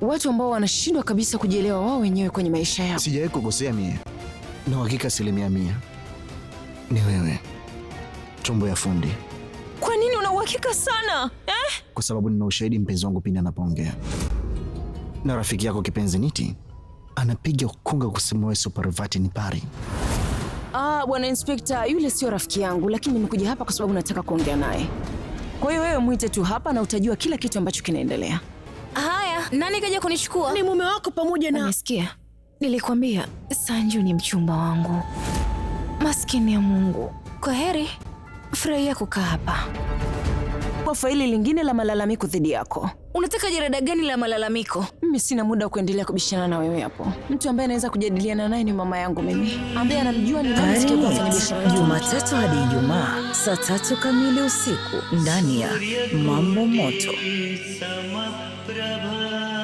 Watu ambao wanashindwa kabisa kujielewa wao wenyewe kwenye maisha yao. Sijawahi kukosea mie, na uhakika 100% ni wewe, chombo ya fundi. Kwa nini una uhakika sana eh? Kwa sababu nina ushahidi, mpenzi wangu, pindi anapoongea na rafiki yako kipenzi Niti anapiga ukunga kusema wewe Parvati ni pari. Ah, bwana inspekta, yule sio rafiki yangu, lakini nimekuja hapa kwa sababu nataka kuongea naye. Kwa hiyo wewe mwite tu hapa na utajua kila kitu ambacho kinaendelea. Haya, nani kaja kunichukua? Ni mume wako pamoja na Umesikia? Nilikwambia Sanju ni mchumba wangu. Maskini ya Mungu. Kwa heri, furahia kukaa hapa. Kwa faili lingine la malalamiko dhidi yako. Unataka jarada gani la malalamiko? Mimi sina muda wa kuendelea kubishana na wewe hapo. Mtu ambaye anaweza kujadiliana naye ni mama yangu mimi, ambaye anamjua ni nani atakayekuwa mfanyabiashara. Jumatatu hadi Ijumaa saa 3 kamili usiku ndani ya Mambo Moto. Samaprabha.